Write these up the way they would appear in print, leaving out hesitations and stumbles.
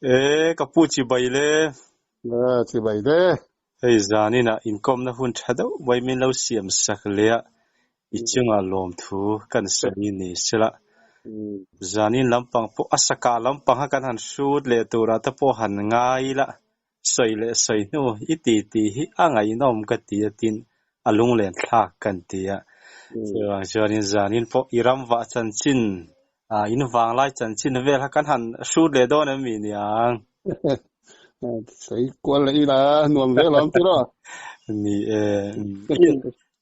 E ka pu chibai le. A chibai le. Hei zaninah inkawmna hun tha deuh mai min lo siam sak leh a, i chungah lawmthu kan sawi ni sela. Zanin lampang pawh a sakah lampang kha kan han hrut leh turah te pawh han ngai ila, sawi leh sawi hnu i ti tih hi a ngaihnawm ka ti a tin a lunglen thlak kan ti a. Chuvang chuanin zanin pawh i ram vah chanchin in vanglai chanchin vel kha kan han hrut leh dawn em mi niang? Sawi kual leh ila nuam ve lawm tiraw? Ni e,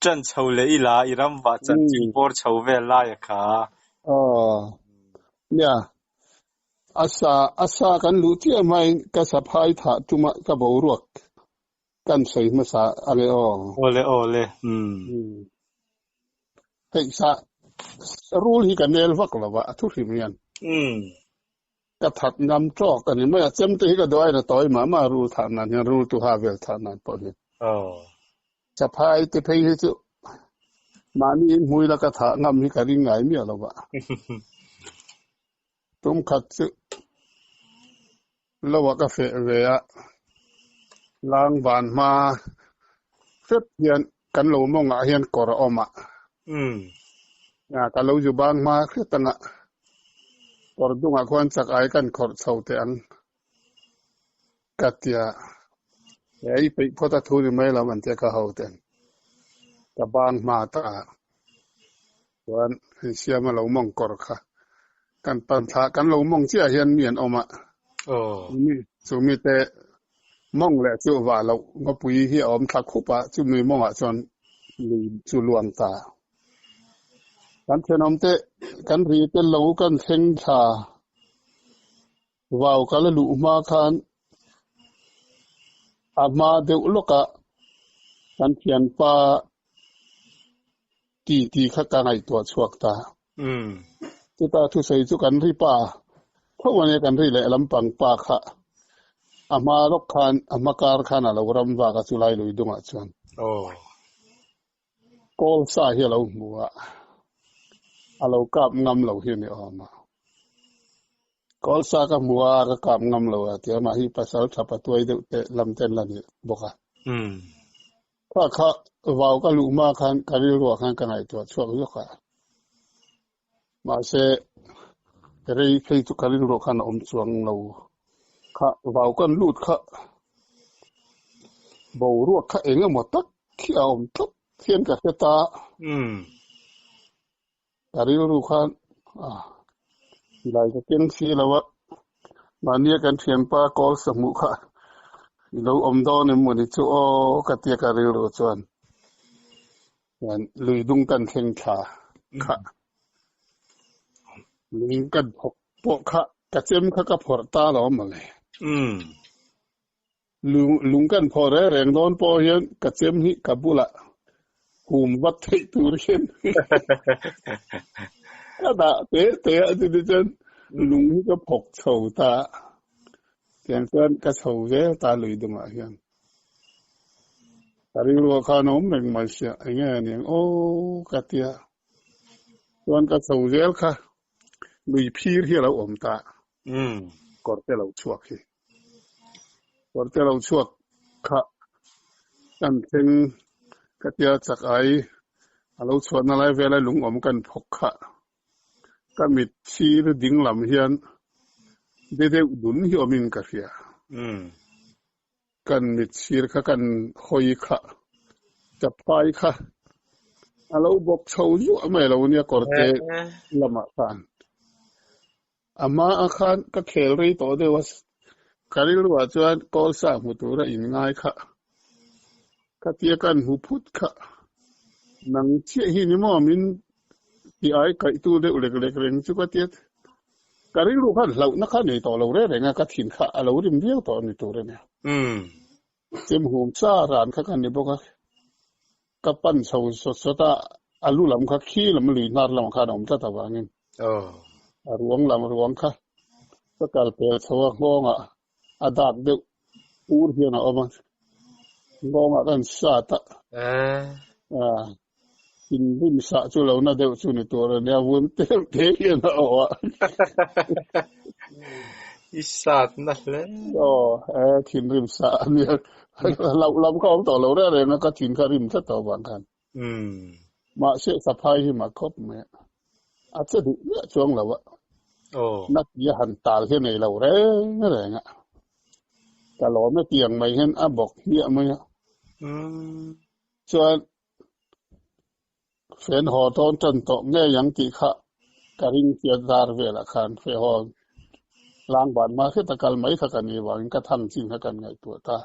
ṭan chho leh ila i ram vah chanchin bawr chho vel laia kha. Aw, nia, a sa a sa kan luh chiah hmain ka saphai thah tuma ka boruak kan sawi hmasa a nge aw. Awle awle umm. Hei sa rul hi ka nel vak lo va a thu hrim hian. Umm. Ka that ngam tawk a ni mai a, chem te hi ka duai na tawi mah mah rul thah nan hian rul tuha vel thah nan pawh hian. Aw. Saphai te phei hi chu mahni in hmui la ka thah ngam hi ka ring ngai miah lo va. Tum khat chu lo ah ka feh ve a, lang van hma hrep hian kan lo mawngah hian kawr a awm a. Ka lo zu bang hma hret anga kawr dungah khuan chak ai kan khawrh chho teh ang ka tia. He i peih phawt a thu ni mai lo an tia ka ho ten ka bang hma ta. Chuan hei siama lo mawng kawr kha kan pan thla kan lo mawng chiah hian mi an awm a. Mi chu mi te mawng leh chu vah loh ngawpui hi a awm thla khup a, chumi mawngah chuan lui chu luang ta. Kan thenawm te kan ri te lo kan thleng thla vau ka la luh hma khan a hma deuh lawkah kan thianpa ti ti kha ka ngaihtuah chhuak ta. Chuta thusawi chu kan ri pa tho a nia, kan ri leh lampang pa kha a hma lawk khan a hma kar khan a lo ram vak a chulai lui dungah chuan. Kawl sa hi a lo hmu a, a lo kap ngam lo hi a ni awm a. Kawl sa ka hmu a, ka kap ngam lo a ti a, mah hi pasal tha patuai deuh te lam ten la ni bawk a. Kha kha vau ka luh hma khan ka rilruah khan ka ngaihtuah chhuak zawk a. Mahse, rei phei chu ka rilruah khan a awm chuang lo. Kha vau kan lut kha boruak kha eng emaw tak khi a awm tlat hian ka hre ta. Ka rilru khan silai ka keng si lo a, mahnia kan thianpa kawl sahmuh kha i lo awm dawn em mawni chu aw ka tia ka rilru chuan. Chuan lui dung kan thleng thla kha lung kan phawk pawh kha ka chem kha ka phawrh ta lo mawle. Lung kan phawh reng reng dawn pawh hian ka chem hi ka bulah hum vat theih tur hian ka dah te te a chutichuan chuan lung hi ka phawk chho ta a. Tiang chuan ka chho zel ta lui dungah hian. Ka rilruah khan a awm reng mai sia, eng nge aniang aw ka tia. Chuan ka chho zel kha lui phir hi a lo awm ta. Kawr te lo chhuak hi. Kawr te lo chhuak kha kan thleng ka tia chak ai a lo chhuahna lai vela lung awm kan phawk kha. Ka mit sir ding lam hian de deuh dun hi awmin ka hria. Kan mit sir kha kan hawi kha chaphai kha a lo bawk chho zuah mai lo nia kawrte lamah khan. A hma khan ka khel rei tawh deuh a, ka rilruah chuan kawl sa hmu tura in ngai kha. Khatia kan hmu phut kha nang chiah hi ni maw min ti ai kaihtu deuh lek lek reng chu ka tia. Ka rilru khan hlauhna kha nei tawh lo reng reng a, ka thin kha a lo rim viau tawh a ni tur a nia. Chemhum sa ran kha ka ni bawk a, ka pan chho sawt sawt a, a lu lam kha khi lam lui hnar lamah khan a awm tlat avangin a ruang lam ruang kha ka kal pel chho a, nghawngah a dak deuh ur hian a awm a, nghawngah kan sat a, thinrim sah chu lo na deuh chu ni tur a nia, vun tel te hian a aw a. I sat na hle. Aw, e thinrim sa a nia. Hlauh lam kha awm tawh lo reng reng a, ka thin kha rim tlat tawh avang khan. Mahse saphai hi mah khawp mai a, a che duh miah chuang lo a. Na tia han tal hi a nei lo reng reng a. Ka lawm e tiang mai hian a bawk hmiah mai a. Chuan Fen haw dawn tan tawh ngei ang tih kha ka ring chiat zar velah khan fe haw lang ban hma hret a kal mai kha ka nih vangin ka thang chin kha kan ngaihtuah ta.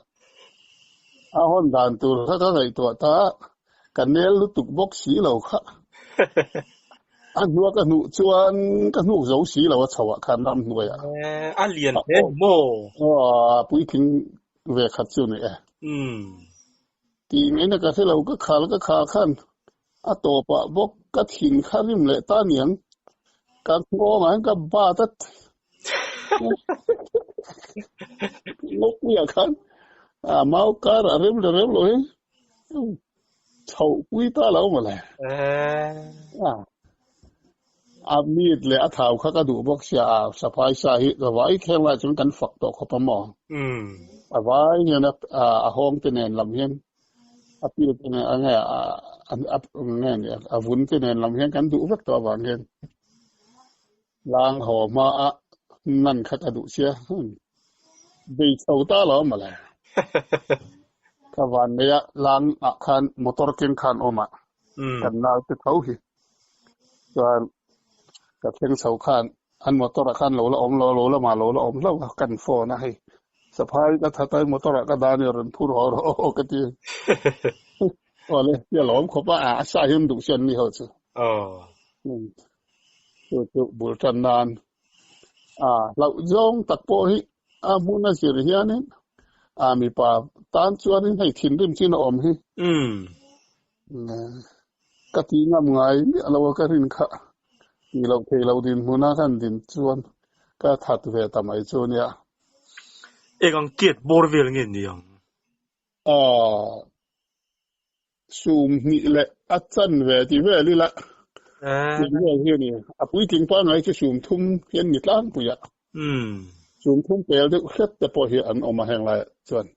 A hawn dan tur kha ka ngaihtuah ta, ka nel lutuk bawk si lo kha. A hnua ka hnuh chuan ka hnuk zo si lo a chho ah khan ramhnuai ah. A lian hle maw? Aw, puitling ve khat chu ni e. Tih ngaihna ka hre lo, ka khal ka khal khan a tawpah bawk ka thin kha rim leh ta niang, ka nghawngah hian ka bat a ngawkpuiah khan a mau karah rem leh rem lo hi chhoh pui ta lo mawle. A meat leh a thau kha ka duh bawk sia, a saphai sa hi ka vai thleng lai chuan kan fak tawh khawp a maw? A vai hian a hawng te nen lam hian a pil te nen a nge a nge ni a vun te nen lam hian kan duh vek tawh avang hian lang haw hma a nan kha ka duh sia bei chho ta lo mawle. Ka van nei a lang ah khan motor keng khan awm a kan nau te tho hi. Chuan ka thleng chho khan an motor ah khan lo la awm lo, lo lamah lo la awm hlauh a, kan phone a hei saphai ka that a motor ah ka dah ania rawn phur haw rawh aw ka ti. Aw le tia lawm khawp a, a sa hian duh si an ni ho chu. Chu chu bul tan nan a hlauh zawng tak pawh hi a hmun a zir hianin a mipa tan chuanin hei thinrim chin a awm hi. Ka ti ngam ngai miah lo a ka rin kha. Ti lo thei lo dinhmun a kan din chuan ka that ve ta mai chu nia. Eng ang tiat bawr vel nge ni ang? Aw, sum hnih leh a chan ve ti vel ila. Tih vel hi a ni. A puitling pangngai chu sum thum hian ni tlangpui a. Sum thum pel deuh hret te pawh hi an awm a heng laiah chuan.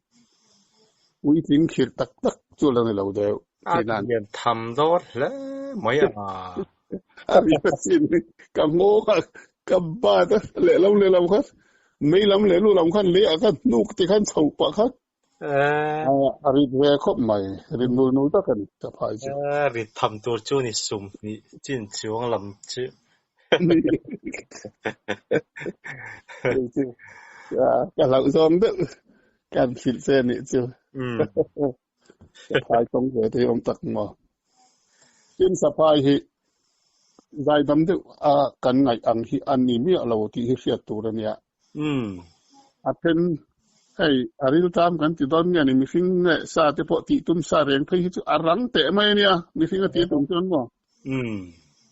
Puitling khirh tak tak chu la ni lo deuh A tih nan. lian tham dawn hle mai a. A ri a sin hi ka nghawng a, ka bat a, lehlam lehlam khan mei lam leh lu lam khan leiah khan hnuk ti khan chho pah khan a rit ve khawp mai, rit nul nul tak a ni ka phai chu. Rit tham tur chu ni sum hnih chin chuang lam chu. Ka hlauh zawng deuh kan hrilh che nih chu. Saphai tawng ve te hi awm tak maw? Tin saphai hi zaidam deuh a kan ngaih ang hi a ni miah lo tih hi hriat tur a nia. A then hei a riltam kan ti dawn nge ni mihring leh sa te pawh tih tum sa reng phei hi chu a rang teh mai a nia mihring a tih tum chuan maw?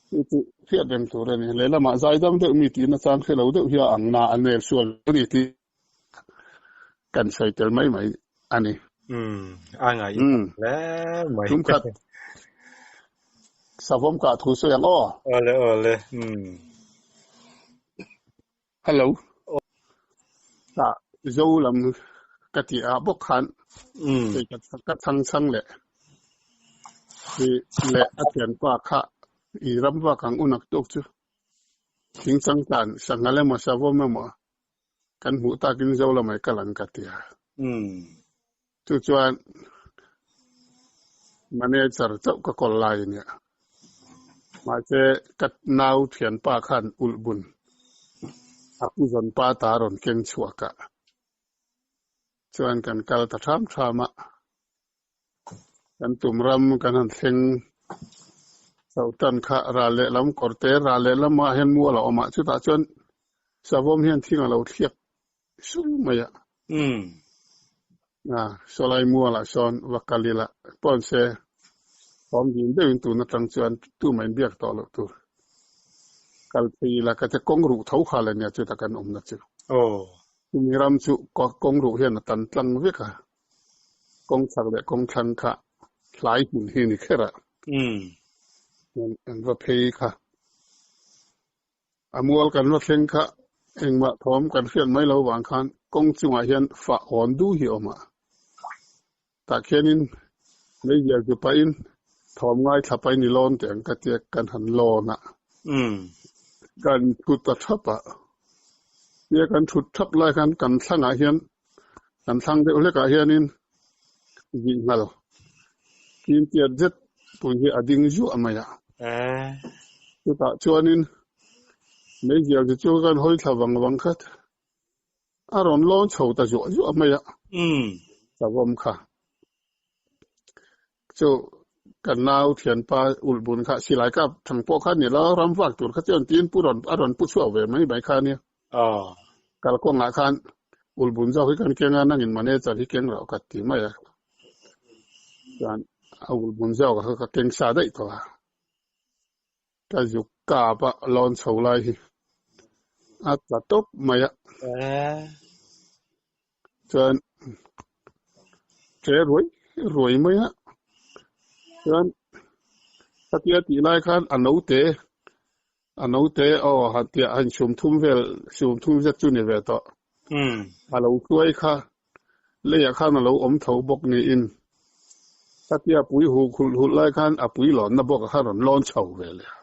Chu chu hriat reng tur a ni. Lehlamah zaidam deuh mi tihna chang hre lo deuh hi a ang na a nel sual a ni tih kan sawi tel mai mai a ni. Umm, a ngaihnawm hle mai. Tum khat savawm kah thu sawi ang aw. Awle awle, umm. Hello. Tah zo lam ka tih ah bawk khan hei ka chhang chhang leh hi leh a thianpa kha i ram vak ang unak tawk chu thing changtlan sanghal emaw savawm emaw Kan hmuh takin zo lamah i kal ang ka ti a. Chu chuan manager chauh ka kawl lai a nia. Mahse ka nau thianpa khan ulh bun a pu zawn pa ta rawn keng chhuak a. Chuan kan kal ta tham tham a. Kan tum ram kan han thleng chauh tan kha ral lehlam kawr te ral lehlamah hian mual a awm a, chutah chuan savawm hian thing a lo thliak sung mai a. A, sawlai mualah sawn va kal ila pawn se thawm ding deuhin tun atang chuan tumah inbiak tawh loh tur kal phei ila ka ti kawng ruh tho khal a nia chutah kan awmna chu. Chumi ram chu kawng ruh hian a tan tlang vek a. Kawng chak leh kawng thlang kha hlai hmun hi ni kher a. An va phei kha. A mual kan va thleng kha. Engmah thawm kan hriat mai lo vang khan kawng chungah hian fah awn duh hi a awm a. Tah khianin meizial chu pahin thawm ngaithla pahin i lawn teh ang ka tia kan han lawn a. Kan thut ta thap a. Tia kan thut thap lai khan kan thlangah hian kan thlang deuh hlekah hianin zih nghal kim tiat zet pui hi a ding zuah mai a. Chutah chuanin meizial chu chu kan hawi thla vang vang khat. A rawn lawn chho ta zuah zuah mai a. Savawm kha. Chu kan nau thianpa ulhbun kha silai kap thang pawh kha a ni lo, ram vak tur kha chuan tiin pu rawn a rawn pu chhuak ve mai mai kha a nia. Kalkawngah khan ulhbun zawk hi kan keng a, nangin manager hi keng loh ka ti mai a. Chuan a ulhbun zawk kha ka keng sa daih tawh a. Ka zuk kap a lawn chho lai hi a tla tawp mai a. Chuan che ruai ruai mai a. Chuan khatia tih lai khan a naute a naute aw han tia han sum thum vel sum thum zet chu ni ve tawh. A lo hruai kha leiah khan a lo awm tho bawk niin khatia pui hu khulh hulh lai khan a pui lawnna bawkah khan rawn lawn chho ve leh a.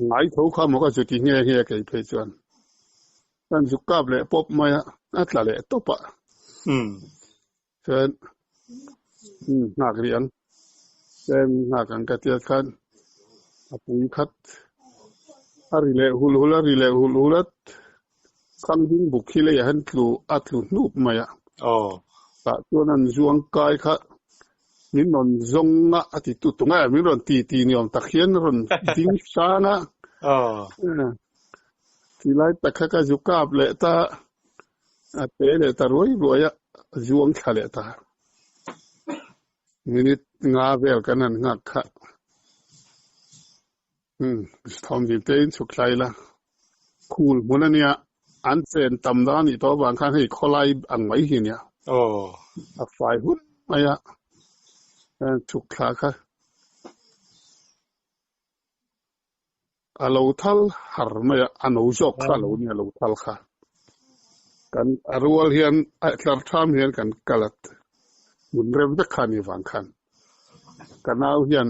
Ngai tho kha maw ka zu ti nghe nghe kei phei chuan. Kan zuk kap leh pawp mai a, a tla leh tawp a. Chuan nghak rih ang, chuan nghak ang ka tia khan a pui khat a ri leh hulh hulh a, ri leh hulh hulh a, khang ding buk hi leiah hian tlu a tlu hnup mai a. Tah chuan an zuang kai kha min rawn zawng a, a ti tut tung a, min rawn ti ti ni awm tak hian rawn ding hrang a. Ti lai tak kha ka zu kap leh ta, a te leh ta ruai ruai a, a zuang thla leh ta. Minute nga vel kan han nghak kha. Umm, thawmzin te in chhuk thlai la. Khul hmun a nia, an chen tam dang a nih tawh avang khan hei khawlai ang mai hi a nia. A fai hun mai a, chhuk thla kha. A lo thal har mai a, a no zawk kha a lo nia lo thal kha. Kan a rual hian a tlar tham hian kan kal a, hmun rem vek kha a nih vang khan. Ka nau hian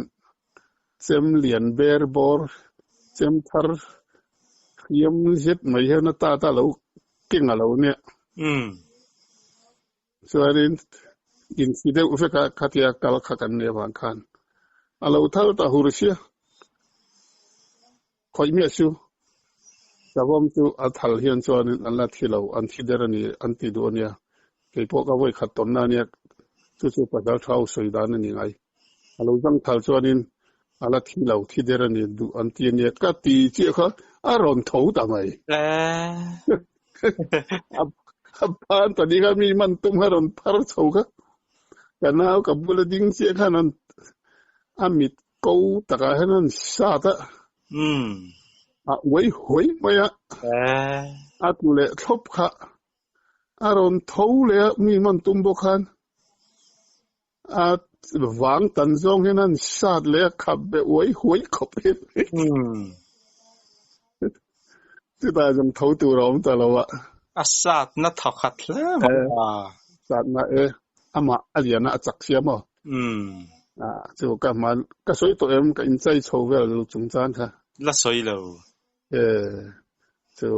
chem lian ber bawr, chem thar hriam zet mai hian a tat a lo keng a lo nia. Chuanin insi deuh vek a khatia kal kha kan nih avang khan a lo thal ta hur sia. Khawih miah chu Savawm chu a thal hian chuanin an la thi lo, an thi der a ni an ti duh a nia. Kei pawh ka vawi khat tawnna a nia, chu chu pasal tha ho sawi dan a ni ngai. A lo zang thal chuanin a la thi lo, thi der a ni duh an ti a nia ka ti chiah kha a rawn tho ta mai. A phan ta ni kha mi man tum kha rawn phar chho kha. Ka nau ka bula ding chiah khan an a mit ko takah hian an sat a. A uai huai mai a. A tlu leh thlawp kha. A rawn tho leh a mi man tum bawk khan. A vang tan zawng hian an sat leh a khap be uai huai khawp hi. Chutah zawng tho tur a awm ta lo a. A sat na thaw khat hle mai a. Sat na e, amah a lian a a chak sia maw? A chu ka hman ka sawi tawh em ka inchai chho vel lo chungchang kha. La sawi lo. E, chu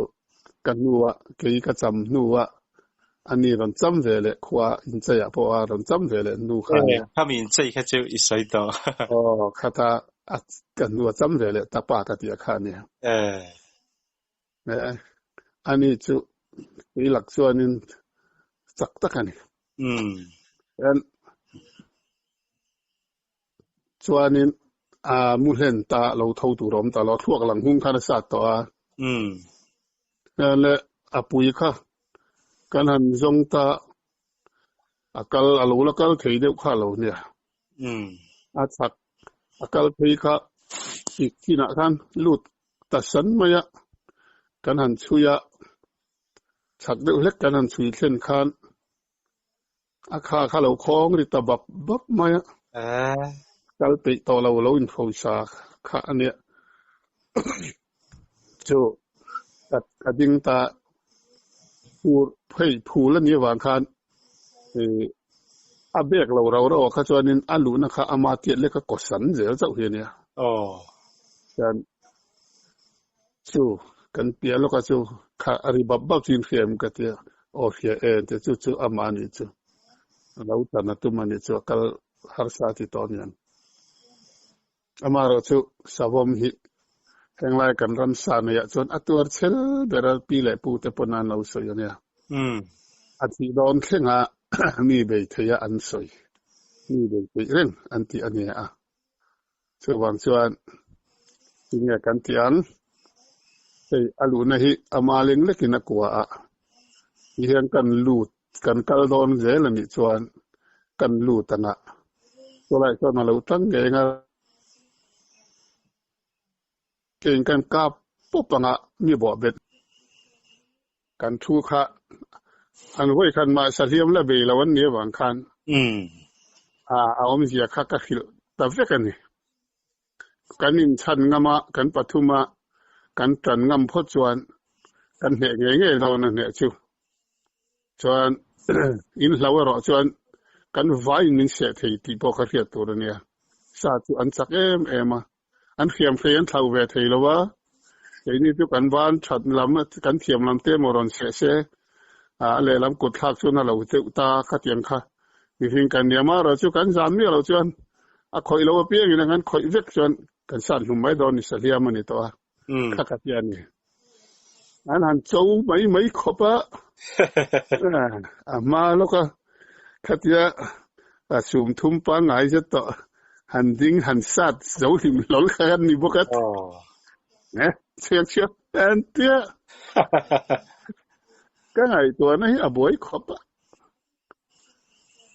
ka hnuah kei ka cham hnuah ani rawn cham ve leh khua incheiah pawh a rawn cham ve leh hnu kha ania. E, khami inchei kha chu i sawi tawh. Aw, khata a ka hnua cham ve leh ta pa ka tih kha ania. E. E, ani chu tui lak chuanin chak tak a ni. En. Chuanin a mu hlen ta lo tho tur a awm ta lo, a thluak lang hung khan a sat tawh a. Le a pui kha kan han zawng ta, a kal a lo la kal thei deuh kha a lo nia. A chhak a kal phei kha tik chinah khan lut ta san mai a, kan han chhui a, chhak deuh hlek kan han chhui thlen khan A kha kha lo khawng ri ta bap bap mai a. Kal peih tawh lo lo inhrosa kha a nia. Chu Ka ka ding ta phur phei phul a nih avang khan ih a bek lo rau rau ah kha chuanin a luhna kha ama tiat lek a kaw san zel chauh hi a nia. Aw. Chuan chu kan piah lawk a chu kha a ri bap bap chu in hria em ka tia aw hria e an tia chu chu amah a nih chu a lo tan a tum a nih chu a kal harsa a ti tawh aniang. Amaherawh chu Savawm hi henglai kan ram sa neiah chuan a tuar chhel ber a, pi leh pu te pawn an lo sawi a nia. A thih dawn thlenga mi bei theia an sawi, mi bei peih reng an tih a nia a. Chuvang chuan tinge kan tih ang? Hei a luhna hi ama leng lekin a kua a, ti hian kan lut Kan kal dawn zel a nih chuan kan lut ang a, chulaiah chuan a lo tang ngei ang a, keiin kan kap pawp ang a, mi bawh bet. Kan thu kha an vawi khan mah sahliam la bei lo an nih avang khan a awmzia kha ka hrilh ta vek a ni. Kan inchhan ngam a, kan pathum a, kan tan ngam phawt chuan kan hneh ngei ngei dawn a hneh chu. Chuan in hlo erawh chuan kan vaiin min seh thei tih pawh ka hriat tur a nia. Sa chu an chak em em a, an hriam hrei an thlau ve thei lo a, keini chu kan ban that lam kan thiam lam te emaw rawn seh se, a lehlam kut thlak chuan a lo deuh ta khatiang kha mihring kan nia. Amaherawh chu kan zam miah loh chuan a khawih lo apiangin a kan khawih vek chuan kan sat hlum mai dawn ni sahliam a ni tawh a. Kha ka ti a ni. An han cho mai mai khawp a, a hma lawk a, khatia a sum thum pangngai zet tawh han ding han sat zo hlim hlawl kha kan ni bawk a. Eh, chhiak chhiak an tia. Ka ngaihtuahna hi a buai khawp a.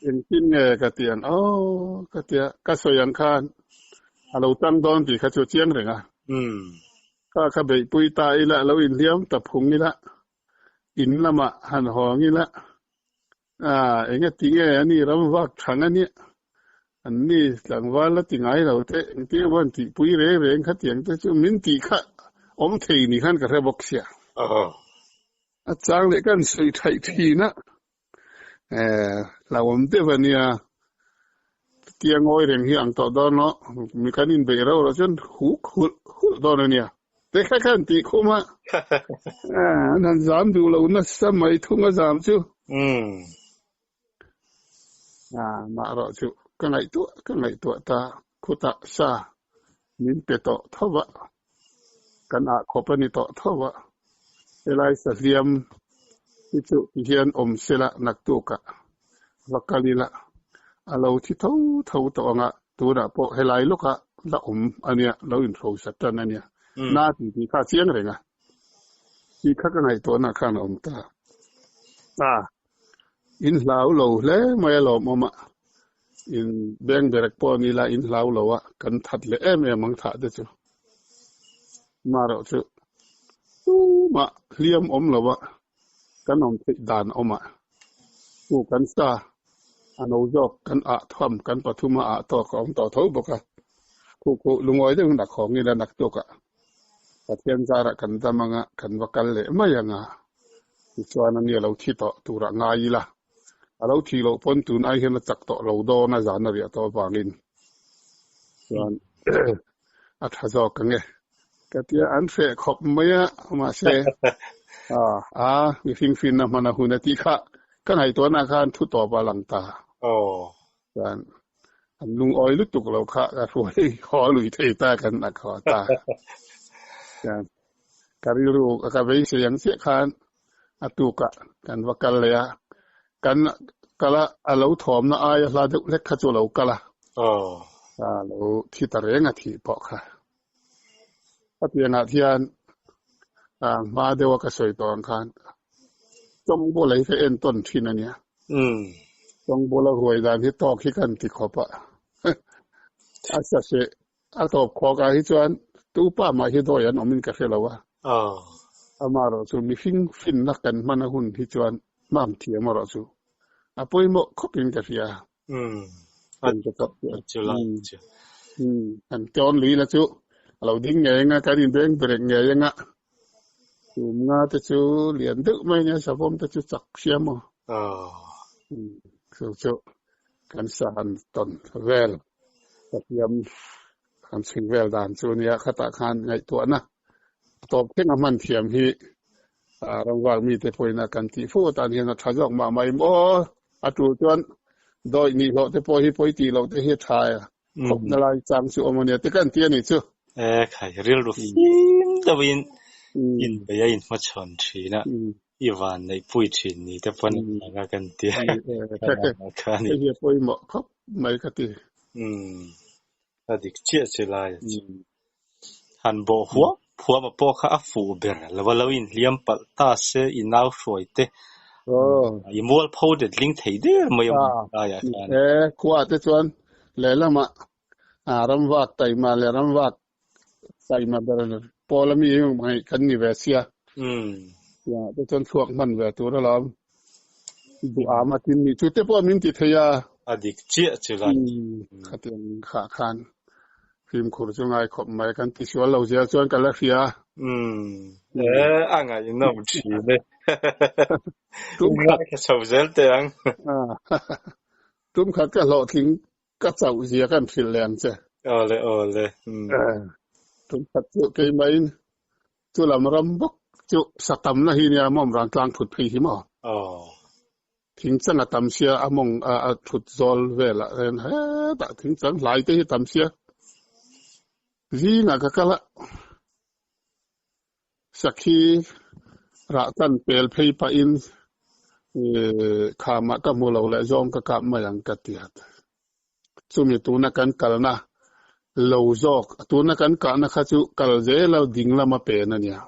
Engtin nge ka ti ang aw ka tia ka sawi ang khan a lo tang dawn tih kha chu a chiang reng a. Kha kha beihpui ta ila a lo inhliam ta phung ila in lamah han hawng ila ah eng a ti nge a ni ram vak thang a nia an ni tlangval la ti ngai lo te engtin emaw an tihpui reng reng khatiang te chu min tih kha awm thei ni khan ka hre bawk sia. A chang leh kan sawi thaih thin a, eh hlauhawm deuh a nia, tia ngawi reng hi ang tawh dawn lo, mi kan inbeih reuh loh chuan huk hulh hulh dawn a nia, te kha khan tih khum a, eh an han zam duh lo nasa mai thung a zam chu. Ah mah erawh chu ka ngaihtuah ka ngaihtuah ta khutah sa min pe tawh tho va, kan ah khawp a ni tawh tho va, helai sahliam hi chu ti hian awm sela naktukah va kal ila a lo thi tho tho tawh ang a, tunah pawh helai lawkah la awm a nia, lo inhrosa tan a nia, na ti tih kha a chiang reng a, tih kha ka ngaihtuahna khan a awm ta. Ah. In hlau lo hle mai a lawmawm a, in beng berek pawh ni la in hlau lo a, kan that leh em em ang thah te chu. Marawh chu tumah hliam awm lo a, kan awm theih dan awm a, chu kan sa a no zawk kan ah tham kan pathum a ah tawk a awm tawh tho bawk a, khuh khuh lungawi deuhin a khawng ila naktuk ah Pathian zarah kan dam anga kan va kal leh mai anga tichuan ani a lo thi tawh turah ngai ila, a lo thih loh pawn tun ai hian a chak tawh lo dawn a zan a riah tawh avangin chuan a tha zawk ang e ka tia an hreh khawp mai a mahse a a mihring finna hman a hun a tih kha ka ngaihtuahna khan thu tawp a lang ta. Chuan an lungawi lutuk lo kha ka hruai haw lui thei ta kan a khaw ta. Chuan ka rilru ka beisei ang chiah khan a tukah kan va kal leh a, kan kal a, a lo thawmna aia hla deuh hlek kha chu a lo kal a. A lo thi ta reng a thih pawh kha. Hetiangah hian hma deuha ka sawi tawh ang khan Chawngbawla hi ka entawn thin a nia. Chawngbawla ruai dan hi tawk hi kan ti khawp a. A saseh a tawp khawkah hi chuan tu pa mah hi dawi an awmin ka hre lo a. Amaherawh chu mihring finna kan hman a hun hi chuan hmang thiam erawh chu a pawimawh khawpin ka hria. An tawn lui la chu a lo ding ngei anga kan inbeng brek ngei anga. Tum nga te chu lian deuh mai nia savawm te chu chak hria maw? Chu chu kan sa han tawn vel ka thiam kan chhui vel dan chu nia khatah khan ngaihtuahna tawp thleng a hman thiam hi ramvak mite pawhin a kan tih fo atan hian a tha zawk mah mai maw? A tul chuan dawih nih hlawh te pawh hi pawi tih loh te hi a tha e. Khawp na lai chang chu awm a nia te kan ti a nih chu. E khai rilru fim deuhin inbei a inhmachhawn thin a, i van neih pui thin ni te pawn an ang a kan ti a. Kha a ni. Hei hi a pawimawh khawp mai ka ti. A dik chiah che lai a chu. Han bawh huam huam a pawh kha a fuh ber lo a, lo inhliam palh ta se i nau hruai te i mual pho det ling thei der mai a laiah khan. E, khua te chuan lehlamah ramvak taima leh ramvak taima ber pawl ami mai kan ni ve sia. Ya te chuan thluak hman ve tur alawm. Duh am a tin ni chu te pawh min ti thei a. A dik chiah chu lai. Khatiang khah khan fimkhur chu ngai khawp mai kan ti sual lo zel chuan ka la hria. E, a ngaihnawm thin e. Tum khat ka chho zel teh ang. Tum khat ka hlawhtling ka chauh zia kan hrilh leh ang che. Awle awle. Tum khat chu keimahin Chu lam ram bawk chu sa tamna hi nia mawm ran tlang thut phei hi maw? Thing chang a tam sia a mawng a thut zawl velah hian hetah thing chang hlai te hi tam sia. Zingah ka kal a, sakhi rah tan pel phei pahin khamah ka hmu lo leh zawng ka kap mai ang ka ti a. Chumi tuna kan kalna lo zawk, tuna kan kahna kha chu kal zela ding lama pen a nia.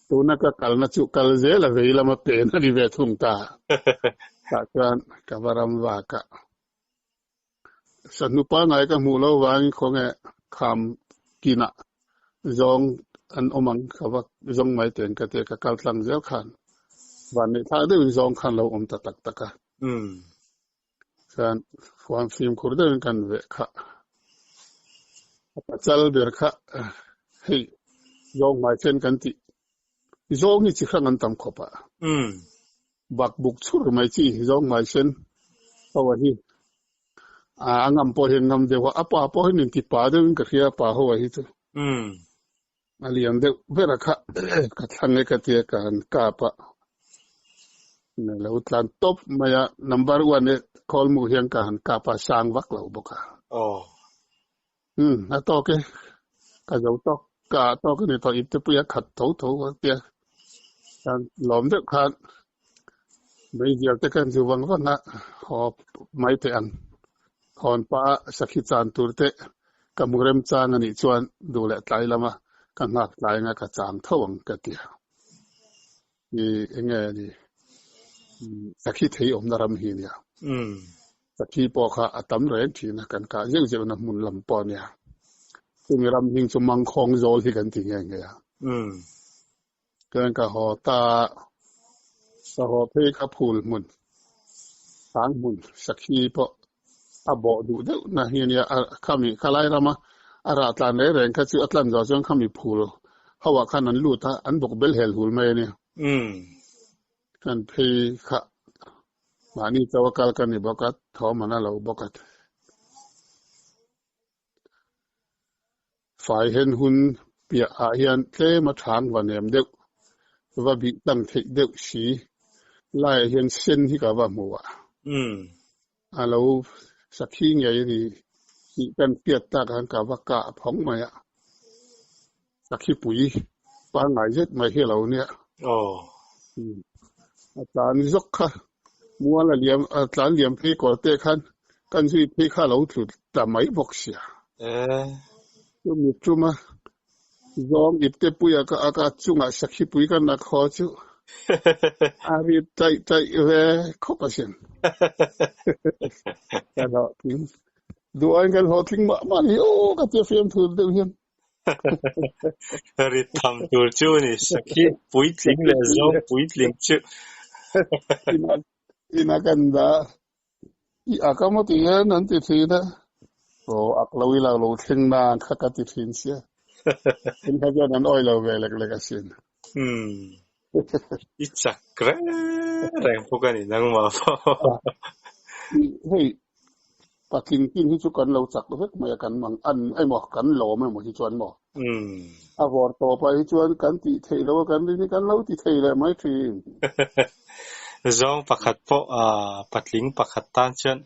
Tuna ka kalna chu kal zela vei lama pen a ni ve thung ta. Tah chuan ka va ram vak a. Sahnu pangngai ka hmuh lo vangin khawnge kham kinah zawng an awm ang ka va zawng mai teng ka tia ka kal tlang zel khan vanneih thlak deuhin zawng khan lo awm ta tak tak a. Chuan fuan fimkhur deuhin kan veh kha a pachal ber kha hei zawng hmai then kan tih zawng hi chi hrang an tam khawp a bak buk chhur mai chi zawng hmai sen ho a hi a ngam pawh hian ngam deuh a a pa pawh hian inti pa deuhin ka hria a pa ho a hi chu a lian deuh ber a kha ka thlang e ka tia ka han kap a lo tlan tawp mai a number one e call mu hian ka han kap a sang vak lo bawk a oh um a tawk e ka zo tawk ka tawk ani tawh ip te pui a khat tho tho a tia kan lawm deuh khan meizial te kan zu vang vang a haw mai teh ang Hawn pah a sakhi chan tur te ka hmu remchang a nih chuan duh leh tlai lama ka nghak tlai anga ka chang tho ang ka ti a. I enge ni sakhi thei awmna ram hi nia. Sakhi pawh kha a tam reng thin a, kan kah zeuh zeuhna hmun lam pawh a nia. Chumi ram hming chu Mangkhawng zawl hi kan ti nghe nghe a. Chuan ka haw ta a, ka haw phei kha phul hmun, sang hmun sakhi pawh a bawh duh deuh na hi a nia, khami khalai rama a rah tlan reng reng kha chu a tlan zawh chuan khami phul ho ah khan an lut a, an bawk bel hel hul mai a nia. Kan phei kha mahni chauh a kal ka ni bawk a, thawm an a lo bawk a. Fai hen hun piah ah hian tlem a thang va nem deuh, va bih tlang theih deuh si laiah hian sen hi ka va hmu a. A lo sakhi ngei a ni tih kan hriat tak khan ka va kah phawng mai a. Sakhi pui pangngai zet mai hi a lo nia. A tlan zawk kha mual a liam a tlan liam phei kawr te khan kan zui phei kha a lo tlu ta mai bawk sia. Chumi tuma zawng ipte puia ka ak a chungah sakhi pui kan ak haw chu a ri taih taih ve khawp asin. Kan hlawhtling duh aiin kan hlawhtling mah mah ni aw ka tia fiamthu deuh hian. Rit tham tur chu ni sakhi puitling leh zawng puitling chu. Ina kan dah i ak a maw ti hian an ti thin a. Aw ak lo ila lo thleng na kha ka ti thin sia. Tin kha chuan an awi lo ve lek lek asin. Umm. I chak reng reng bawk a ni nangmah pawh. Hei patling tin hi chu kan lo chak vek mai a kan mang an emaw kan lawm emaw hi chuan maw. A vawr tawpah hi chuan kan tih theih loh a kan rin hi kan lo ti thei leh mai thin. Zawng pakhat pawh patling pakhat tan chuan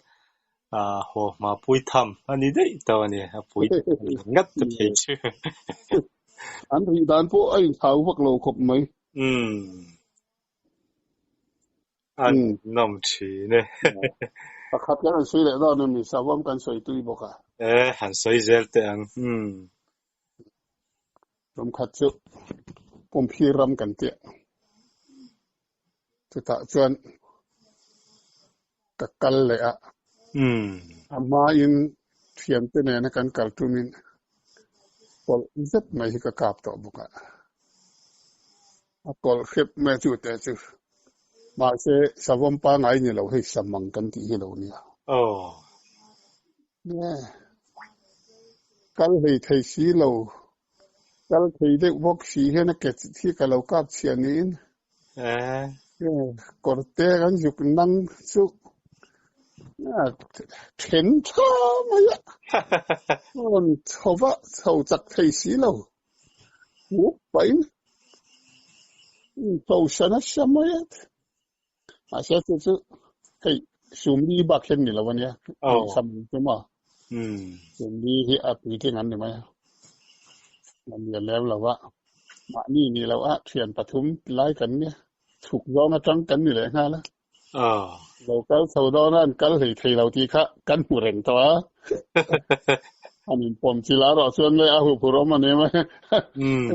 haw hma pui tham a ni daih tawh a ni, a pui ngat ta thei chu. An rih dan pawh a inthau vak lo khawp mai. Umm. A nawm thin e. Pakhat kan han sawi leh dawn a ni, Savawm kan sawi tui bawk a. E, han sawi zel teh ang. Umm. Tumkhat chu Pumphir ram kan tiah. Chutah chuan ka kal leh a. A hmain thiante nena kan kal tumin kawlh zet mai hi ka kap tawh bawk a. A kawlh hrep mai a chute chu. Mahse, savawm pangngai ni lo hei samang kan tih hi lo nia. Kal hlei thei si lo, kal thei deuh bawk si hian a ke hi ka lo kap chhia niin kawr te kan zuk nang chu then tha mai a, rawn chho va chho chak thei si lo, up pahin chho sa nasa mai a. Mahse chu chu hei sumli bak hian ni lo ania Oh. sam chu maw Mm. sumli hi a puitling an ni mai a an lian lem lo va mahni ni lo a thian pathum lai kan nia chhuk zawng atang kan ni leh nghal a Oh. lo kal chho dawn a an kal hlei thei lo tih kha kan hmu reng tawh a an inpawm chil a rawh chuan le a huphurh awm a ni mai Mm.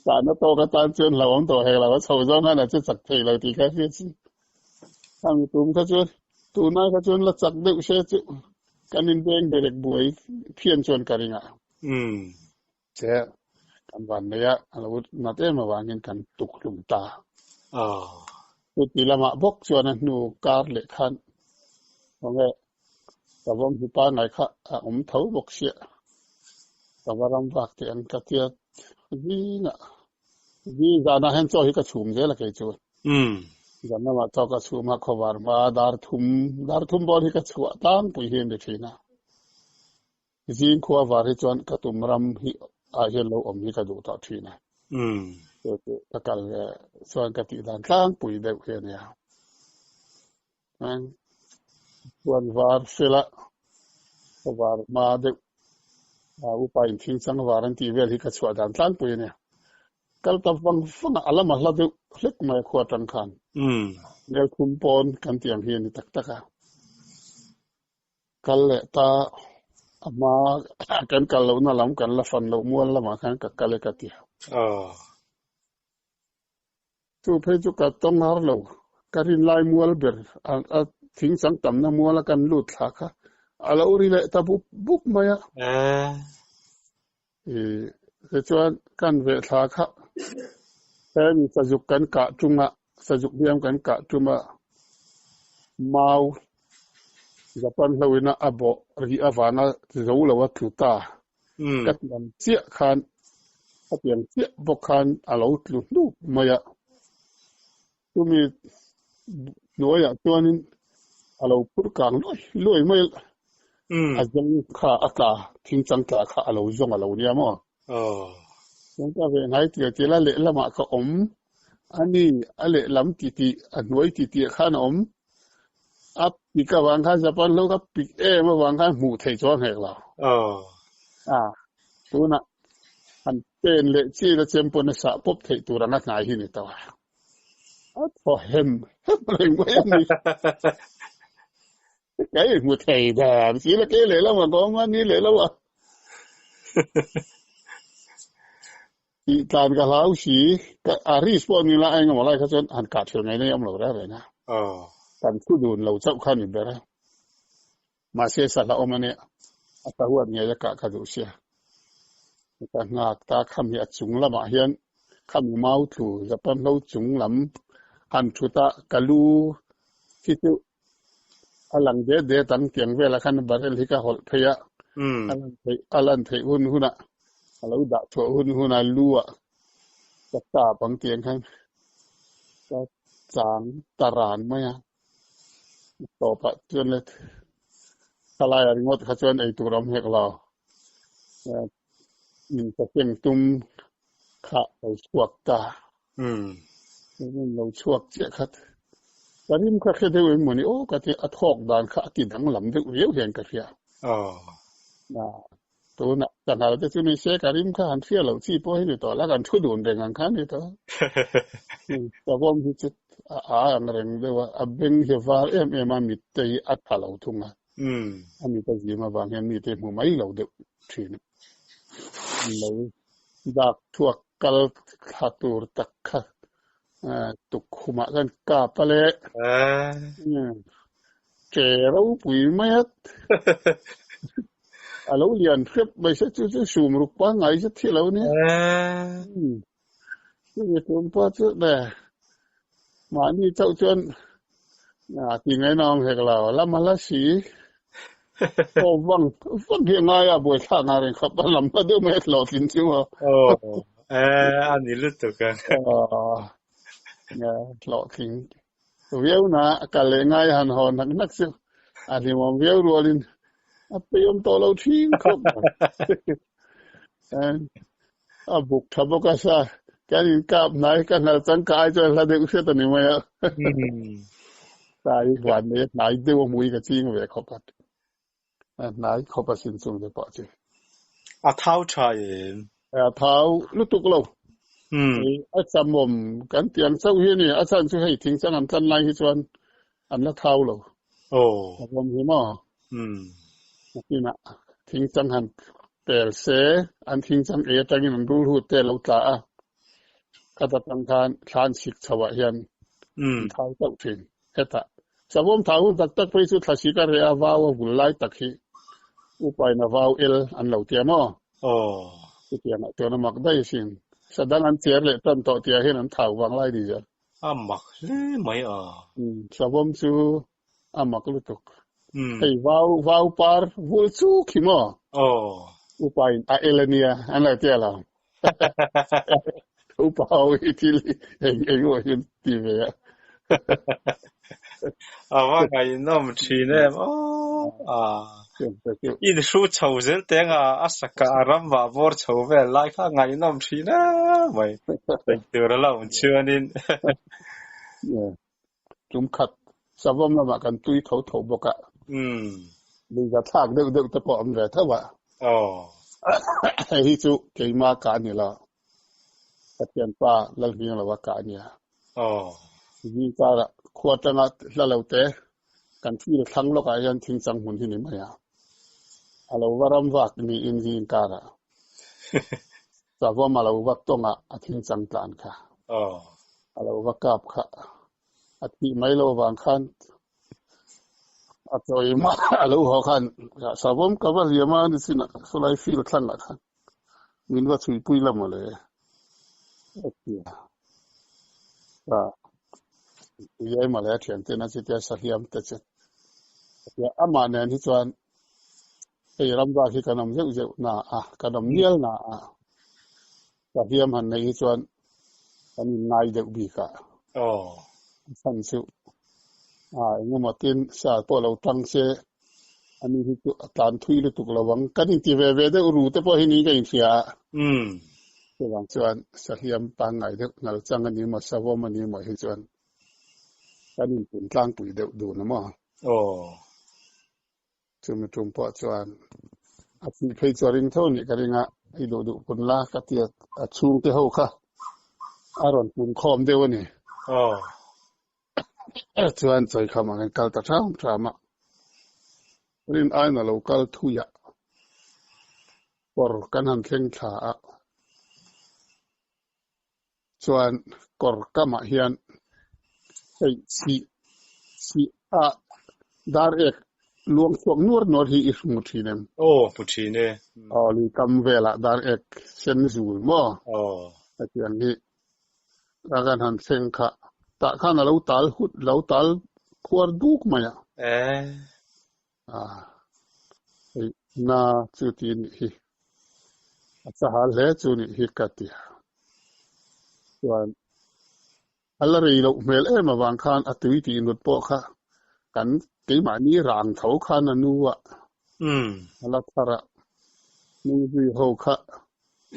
Tahna tawk atan chuan hlauhawm tawh hek lo a, chho zawng khan a che chak thei lo tih kha hriat si. Khami tum kha chuan tunai kha chuan la chak deuh se chu kan inbeng berek buai phian chuan ka ring a. Che kan van nei a, a lo nat em avangin kan tuk hlum ta. Chuti lamah bawk chuan a hnu kar leh khan khawnge Savawm hi pangngai kha a awm tho bawk sia. Ka va ram vak teh ang ka tia zingah zing zanah hian chaw hi ka chhum zel a kei chu. Zan lamah chaw ka chhum a khawvar hma dar thum dar thum bawr hi ka chhuah tlangpui hi a ni thin a. Zing khua var hi chuan ka tum ram hi ah hian lo awm hi ka duh tawh thin a. Chu chu ka kal ve chuan ka tih dan tlangpui deuh hi a nia. Chuan var fela ka var hma deuh a upa in thing chang var an tih vel hi ka chhuah dan tlangpui a nia. Kal ta vang vang a, a lama hla deuh hlek mai a khua atang khan. Melthum pawn kan tih ang hi a ni tak tak a. Kal leh ta a hma kan kal lohna lam kan la fan loh mual lamah khan ka kal e ka ti a. Chu phei chu ka tawng har lo, ka rin lai mual ber a thing chang tamna muala kan lut thla kha a lo ri leh ta bup bup mai a. Tichuan kan veh thla kha hemi sazuk kan kah ṭuma sazuk hliam kan kah ṭuma mau Japan hloina a bawh rih avanga zo lo a tlu ta. Ka tiang chiah khan ka tiang chiah bawk khan a lo tlu hnup mai a. Chumi hnuaiah chuanin a lo phur kang luai luai mai a. A zawng kha a tla, thing chang tla kha a lo zawng a lo nia maw? Chuan ka ve ngai tir tir a, lehlamah ka awm a ni, a lehlam titih, a hnuai titih khan a awm. A pik avang khan Japan lo ka pik em avang khan hmuh theih chu a nghek lo. A, tunah han pen leh chi la chem pawn a sah pawp theih tur anga hnai hi ni tawh a. A thaw hem hem reng mai a ni. Kei hmu thei dan si la kei lehlamah ka awm a, ni lehlamah. Tih tlan ka hlau si, ka a risk pawh ni la engemaw lai kha chuan han kah thil ngei nei awm lo reng reng a. Kan thu dun lo chauh kha ni ber a. Mahse sa hla awm a nia, a sa huat ngei a kah ka duh sia. Ka nghak ta kham hi a chung lamah hian khami mau tlu Japan hlo chung lam han thut a, ka lu hi chu A lang det det ang tiang velah khan barrel hi ka hawlh phei a, a lan theih a lan theih hun hunah a lo dah chhuah hun hunah lu ah Ka tap ang tih ang khan ka chang ta ran mai a. Tawpah chuan le thalai a ringawt kha chuan ei tur a awm hek lo. Min ka keng tum kha lo chhuak ta. Min lo chhuak chiah khat. Ka rim kha hre deuh em mawni aw ka ti a thawk dan kha a ti danglam deuh riau hian ka hria. Tunah ka hnal te chu ni se ka rim kha han hria loh chi pawh hi ni tawh la kan thu dun reng ang kha ni tawh. Ka vawm hi chu a a ang reng deuh a, a beng hi a var em em a, mit te hi a tha lo thung a. A mit a zim avang hian mite hmu mai lo deuh thin a. Lo dak chhuak kal thla tur tak kha tukkhumah khan kap a le. Che ropui mai a. A lo lian hrep mai se chu chu sum ruk pangngai zet hi a lo nia. Chumi tum pawh chu le mahni chauh chuan ti ngaina awm hek lo. Lam a hla si. Aw vang vang hi a ngai a buaithlak nga reng khawp a lam hla deuh mai a hlawhtlin chu maw. Aw a ni lutuk ang. Aw hlawhtling Viau na a kal leh ngai a han haw hnak hnak chu a hlimawm viau rualin a peiawm tawh lo thin khawp mai. A buk tha bawk a sa, kan inkap hnai ka hnal changka ai chuan hla deuh hriat a ni mai a. Sa hi huan nei a hnai deuh a hmui ka ching ve khawp a, a hnai khawp a sin chung te pawh chu. A thau tha em? A thau lutuk lo. A chamawm kan tih ang chauh hi a ni. A chhan chu hei thingchang an tlan lai hi chuan an la thau lo. A awm hi maw? Nakinah thingchang han pel se, an thingchang ei atangin an rul hut te a lo tla a. Khata tang khan thlan chhik chhoah hian an thau chauh thin. Hetah savawm thau hun tak tak phei chu thlasi ka reh a, vau a vul lai tak hi upain a vau el an lo tia maw? Chutiangah chuan a mak daih asin. Sadang an cher leh tan tawh tihah hian an thau vang lai ni zel. A mak hle mai a. Savawm chu a mak lutuk. Hei vau vau par vul chuk hi maw? Upain a el a nia an lo tia lo. Upa ho hi thil hi eng eng emaw hi an ti ve a. A va ngaihnawm thin em aw. In hru chho zel teng a, a saka a ram vah bawr chho vel lai kha ngaihnawm thin em mai. Tur a la awm chuanin. Tum khat savawm lamah kan tui tho tho bawk a. Lui za thlak deuh deuh te pawh a awm ve tho a. Hei hi chu keima kah a ni lo. Pathianpa Lalhming lo a kah a nia. Zing karah khua atanga hla lo te kan thil thlang lawkah hian thingchang hmun hi ni mai a. A lo va ram vak niin zing karah Savawm a lo va tawng a, a thingchang tlan kha. A lo va kap kha. A thih mai lo vang khan a chawi mah a lo haw khan Savawm ka va hliam a ni chinah sawlai field thlangah khan min va chhuipui la mawle a ti a. Iai mawle a thiante in a chutia sahliam te chu a tia. Amah nen hi chuan Hei ramvak hi kan awm zeuh zeuh na a, kan awm nial na a, ka hliam han neih hi chuan kan inngai deuh bik a. A chhan chu a engemaw tin sa pawh lo tang se ani hi chu a tlan thui lutuk lo ang. Kan inti ve ve deuh ru te pawh hi niin ka inhria a. Chuvang chuan sahliam pangngai deuh nal chang a ni maw, savawm a ni maw hi chuan kan inpun tlangpui deuh dun a maw. Chumi tum pawh chuan a thih phei chu a ring tho nih ka ring a, i duh duh pun la ka ti a, a chhungte ho kha a rawn pun khawm deuh a ni. Chuan chawikham ang in kal ta ṭham ṭham a, rin aiin a lo kal thui a, kawr kan han thleng thla a, chuan kawr kamah hian hei chhih chhih a dar ek luang chhuak nuar nuar hi i hmu thin em? Aw hmu thin e. Aw lui kam velah dar ek sen zul maw? Aw. Hetiang hi a kan han thleng kha tah khan a lo tal hut lo tal khuar duk mai a. Eh. A hei na chu ti nih hi a chahal hle chu nih hi ka ti a. Chuan a la rei loh hmel em avang khan a tui tih nut pawh kha kan keimahni rang tho khan a nu a a la thar a, nungzui ho kha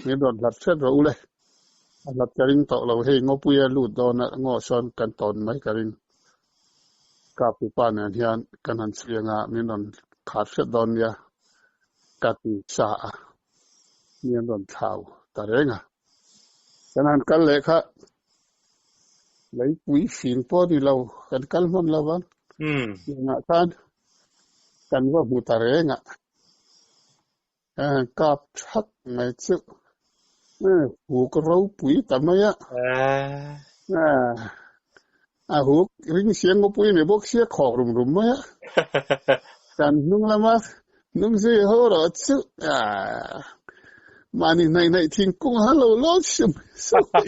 min rawn hlat hret rawh u le, a hlat ka ring tawh lo hei ngawpuia lut dawn a ngaw sawn kan tawn mai ka ring. Kapupa nen hian kan han chhui anga min rawn khat hret dawn nia ka ti sa a, mi an rawn thlau ta reng a. Kan han kal leh kha leipui fing pawh ni lo kan kal hman lo vang. Tiangah khan kan va hmu ta reng a, kan han kap thak mai chu huk ropui ta mai a. A huk ring siang ngawpui mai bawk sia khawk rum rum mai a. Kan hnung lama hnung zui ho rawh chu mahni hnaih hnaih thingkung a lo lawn sum sum mai.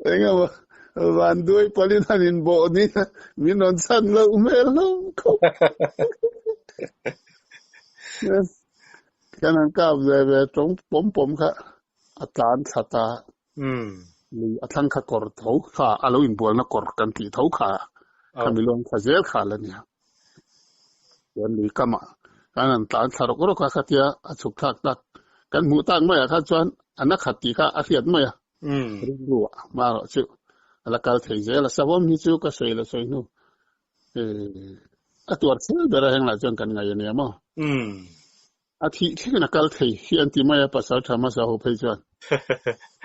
Engemaw vanduai palin han inbawh ni min rawn chhan loh hmel hlawm khawp. Kan han kap ve ve tawng pawm pawm kha a tlan thla ta. Lui a thlang kha kawr tho kha a lo inbualna kawr kan tih tho kha kha mi luang thla zel kha la nia. Chuan lui kamah kan han tlan thla rawk rawk a khatia a chhuk thlak tak kan hmuh tak maiah kha chuan a na khat tih kha a hriat mai a. Rilru ah marawh chu a la kal thei zel a. Savawm hi chu ka sawi la sawi hnu A tuar thil ber a henglah chuan kan ngaih a nia maw? A thih thlengin a kal thei hi an ti mai a, pasal tha hmasa ho phei chuan.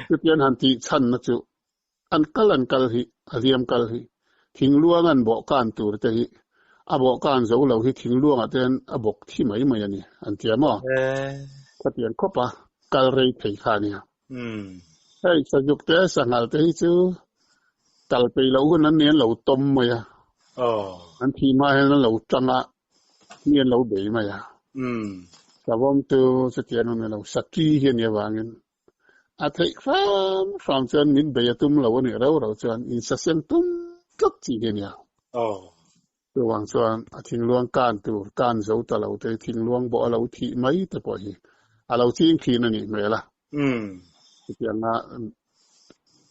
Chutian han tih chhanna chu an kal an kal hi, a hliam kal hi, thingluang an bawh kan tur te hi, a bawh kan zo lo hi thingluangah te hian a bawk thi mai mai a ni an ti a maw? Khatiang khawp a kal rei thei kha a nia. Hei sazuk te sanghal te hi chu kal peih loh hun an ni an lo tawm mai a. An thih hma hian an lo tang a, mi an lo bei mai a. Savawm chu chutiang an ni lo, saki hi a nih avangin a theih hram hram chuan min bei a tum lo a nih rau rau chuan insaseng tum tlat chi hi a nia. Chuvang chuan a thingluang kan tur kan zo ta lo te, thingluang bawh a lo thih mai te pawh hi a lo ching thin a nih hmel a. Chutianga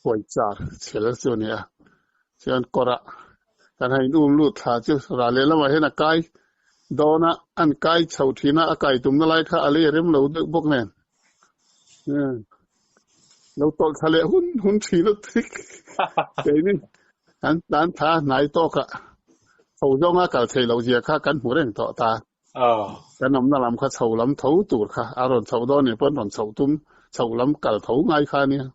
huai char chhel chu a ni a. Chuan kawrah kan han in um lut thla chu ral leh lamah hian a kai dawn a, an kai chho thin a, a kai tumna lai kha a lei a rem lo deuh bawk nen. Lo tawlh thla leh hun hun thin a ti. Keini an tan tha hnai tawkah chho zawnga kal thei loh zia kha kan hmu reng tawh ta. Kan awmna lam kha chho lam tho tur kha a rawn chhoh dawn nih pawn rawn chhoh tum chho lam kal tho ngai kha nia.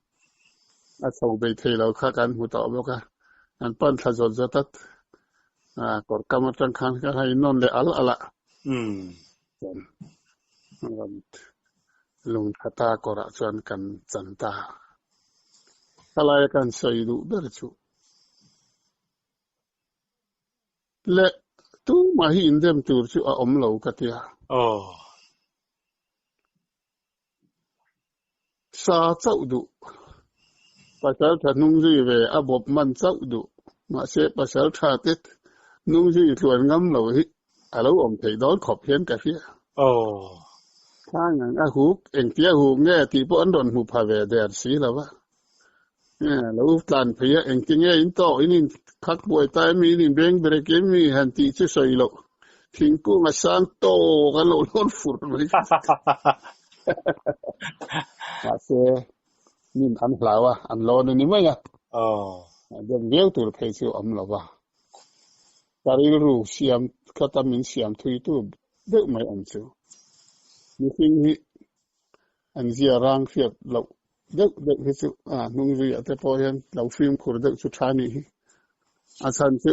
A chho bei thei lo kha kan hmu tawh bawk a. An pan thla zawt zawt a, kawr kam atang khan kan han innawn leh al al a. Chuan rawn lung tha ta kawrah chuan kan chan ta. Khalaia kan sawi duh ber chu le tumah hi indem tur chu a awm lo ka tia. Sa chauh duh. Pasal tha hnung zui ve a bawp man chauh duh. Mahse pasal tha te hnung zui tluan ngam lo hi a lo awm theih dawn khawp hian ka hria. Khang ang a huk, engtia huk nge tih pawh an rawn hmu pha ve der si lo va. Lo tlan phei a, engti nge in tawk in in khak buai ta em in in beng brek em mi han tih chu sawi loh. Thingkung a sang tawk an lo lawn fur mai. Mahse, min an hlau a, an lawn a ni mai a. Dem viau tur phei chu awm lo va. Ka rilru siam khata min siam thuitu deuh mai ang chu. Mihring hi an zia rang hriat loh deuh deuh hi chu a hnung zuiah te pawh hian lo fimkhur deuh chu tha nih hi. A chhan chu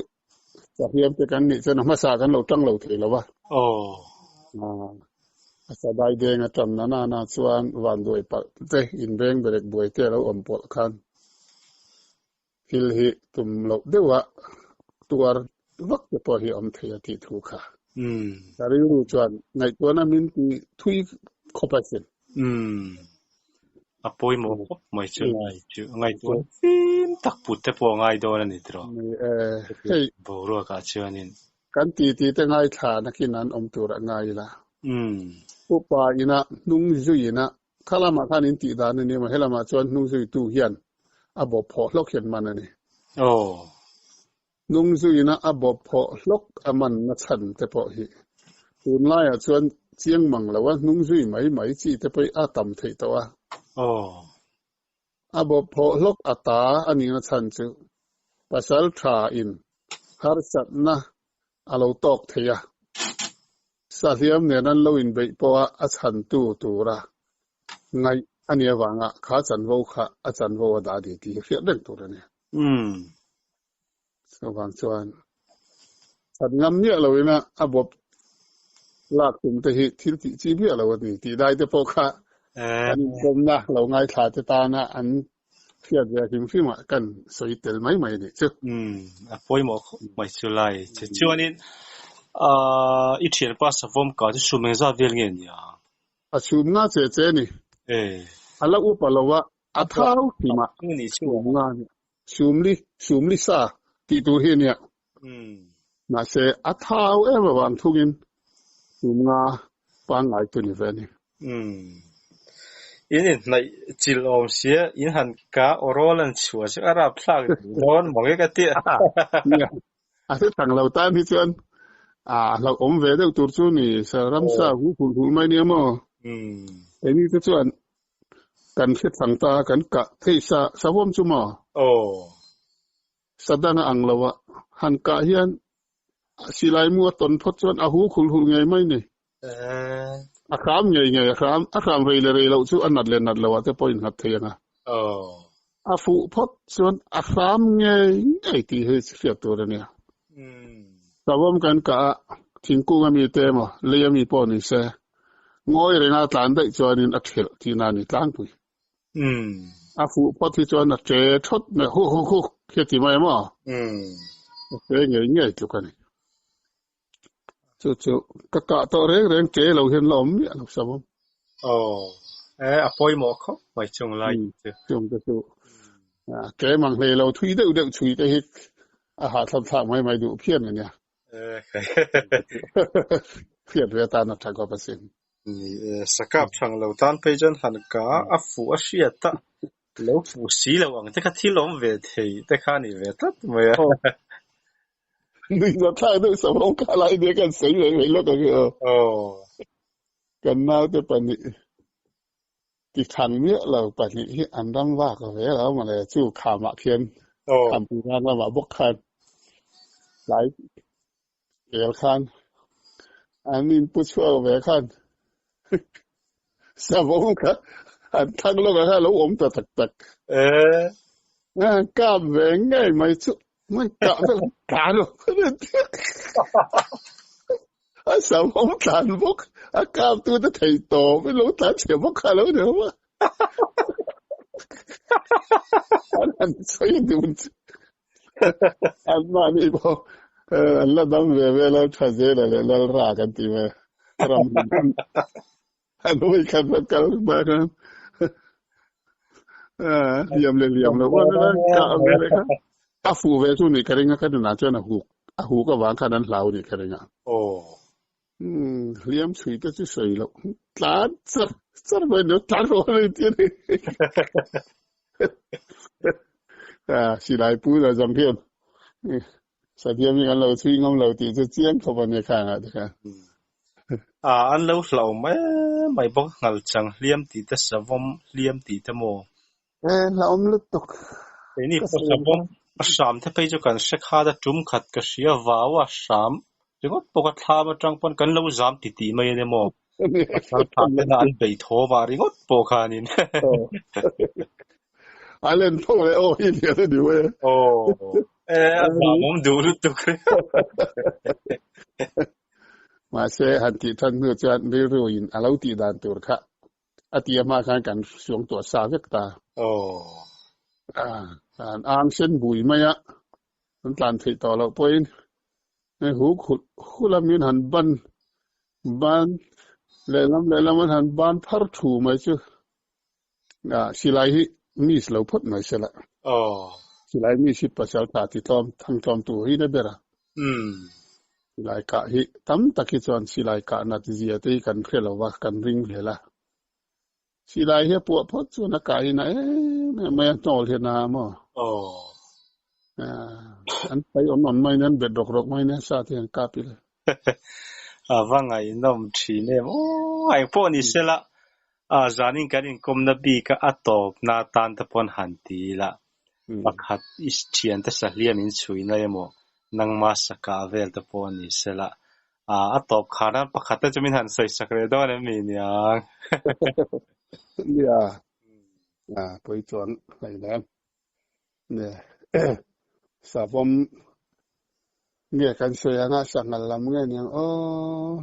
sahliam te kan nih chuan a hmasa kan lo tang lo thei lo va. A sadai deng a tan na na chuan vanduai palh te inbeng berek buai te a lo awm pawlh khan Thil hi tum loh deuha tuar vak te pawh hi awm thei a tih thu kha. Ka rilru chuan ngaihtuahna min ti thui khawp a sin. A pawimawh khawp mai chu ngai chu ngaihtuahna fim tak put te pawh a ngai dawn a ni tiraw? Ni e, hei. Boruakah chuanin. Kan titi te ngaithla nakin an awm tur a ngai ila. Upa ina hnung zuiin a kha lamah khan in tih dan a ni maw helamah chuan hnung zuitu hian a bawp phawh hlawk hian man a ni. Aw. Hnung zuiin a a bawp phawh hlawk a man na chhan te pawh hi tunlaiah chuan chiang mang lo a hnung zui mai mai chi te pawh hi a tam theih tawh a. Aw. A bawp phawh hlawk a ta a nihna chhan chu pasal tha in harsatna a lo tawk thei a, sahliam nen an lo inbeih pawha a chhantu tura ngaih a nih avanga kha chanvo kha a chanvo a dah a ni tih hi hriat reng tur a ni. Chuvang chuan chhan ngam miah loin a bawp lak tum te hi thil tih chi miah lo a ni tih dai te pawh kha kan inkawmna lo ngaithla te tana an hriat ve hrim hrimah kan sawi tel mai mai a nih chu. Umm, a pawimawh khawp mai chu lai. Che chuanin i thianpa Savawm ka chu chhum engzat vel nge nia? A chhum nga che che a ni. A la upa lo a, a thau hrimah chhum nga a ni. Sumli, sumli sa tih tur hi a nia. Mahse, a thau em avang thungin sum nga pangngai chu ni ve a ni. In inhnaih chilh awm sia, in han ka aw rawl an chhuah chu a rapthlak duh dawn maw nge ka ti a. Nia, a hre thang lo tan hi chuan a hlauhawm ve deuh tur chu ni, sa ramsa hu hulh hulh mai nia maw? Keini te chuan Kan hre thlang ta, kan kah thei sa savawm chu maw? Aw. Sa dang a ang lo a, han kah hian silai mu a tawn phawt chuan a hu khul hulh ngei mai ni. A hram ngei ngei, a hram, a hram rei leh rei loh chu a nat leh nat loh ah te pawh innghat thei ang a. Aw. A fuh phawt chuan a hram ngei ngei tih hi hriat tur a nia. Savawm kan kah a, thingkung a mi te emaw, lei a mi pawh ni se, Ngawi renga tlan daih chuanin a ṭhelh tihna a ni tlangpui. A fuh phawt hi chuan a ṭe ṭhawt mai, hu hu hu hi a ti mai maw? A ṭe ngei ngei tluk a ni. Chu chu ka kah tawh reng reng ṭe lo hian la awm miah lo sam awm. Aw, e a pawimawh khawp mai chung lai chu. Chung te chu ṭe mang hlei lo thui deuh deuh chhui te hi a hahthlap thlak mai mai duh phian a nia. Hriat ve atan a tha khawp asin. Ni e, sakap thang lo tan phei chuan han ka a fuh a hriat a, lo fuh si lo ang te kha thil awm ve thei te kha a ni ve tlat mai a. Nui zawt thlak deuh savawm kha lai nia kan sawi ve mai lawk ang i aw. Kan naute pahnih ti thang miah lo pahnih hi an ram vak ve lo mawle chu khamah khian khampui rang lamah bawk khan tlai kel khan an inpu chhuak ve khan savawm kha an thang lawkah khan a lo awm ta tak tak. Kap ve ngei mai chu mai kah vel tlan lo a savawm tlan bawk a kap tu te thei tawp in lo tlan chhe bawk kha lo ni ho a an han sawi dun chu an mahni pawh an la dam ve ve lo tha zel a leh lal ra kan ti ve ram an hawi khat va kal hma khan liam leh liam lo kah ve leh kha a fuh ve chu nih ka ring a ka nunah chuan a huk a huk avang khan an hlau nih ka ring a um hliam chhui te chu sawi loh tlan char char mai no tlan rawh a ni ti a ni silai pu na zawng hian Sadiam hi kan lo chhui ngam lo tih chu chiang khawp a nia khang ah te khan. A, an lo hlauh mai mai bawk a, nghal chang hliam tih te, savawm hliam tih te maw? E, hlauhawm lutuk. Keini pawh savawm a hram te phei chu kan hre khat a, tum khat ka hria vau a hram ringawt pawh ka thlam atang pawn kan lo zam ti tih mai a nia maw? Pasal tha tena an bei thaw vah ringawt pawh khanin. A len tho leh aw hi lian a ni mai a. Aw, e a zam awm duh lutuk. Mahse han tih than hnu chuan rilru in a lo tih dan tur kha a tia hma khan kan suang tuah sa vek ta. Aw. An ang sen bui mai a, an tlan theih tawh loh pawhin hei hu khulh khulh a min han ban ban lehlam lehlam an han ban phar thu mai chu. Ah, silai hi miss lo phawt mai se la. Aw. Silai miss hi pasal tha ti tlawm, thang tlawm tur hi na ber a. Umm. Silai kah hi tam tak hi chuan silai kah nat zia te hi kan hre lo va, kan ring hlel a. Silai hi a puah phawt chuan a kah hi na em em mai a, hnawl hian a maw? Aw. An pai awn awn mai nia, an bet rawk rawk mai nia, sa te hian kap ila. A va ngaihnawm thin em aw, engpawh ni sela, zanin kan inkawmna bik a a tawpna atan te pawh an han ti ila, Pakhat i thiante sahliam in chhuina emaw nangma sakah vel te pawh a ni sela, a tawp khan a pakhat te chu min han sawi sak leh dawn em mi niang? Nia, pawi chuan hlei lem. Nia, savawm nge kan sawi anga sanghal lam nge niang aw.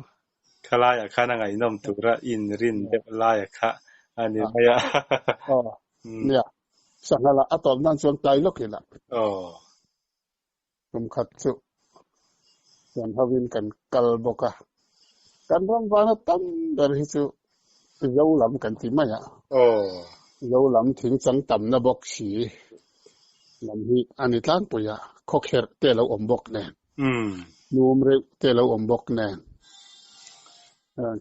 Khalaiah khan a ngaihnawm tura inrin deuh laia kha a ni mai a. Aw, nia, Sangha lah a tawp nan chuan tlai lawk ila. Aw. Kum khat chu chuan hovin kan kal bawk a. Kan ram vana tam ber hi chu Zo lam kan ti mai a. Aw. Zo lam thing chang tamna bawk si lam hi a ni tlangpui a, khawkherh te lo awm bawk nen. Num reuh te lo awm bawk nen.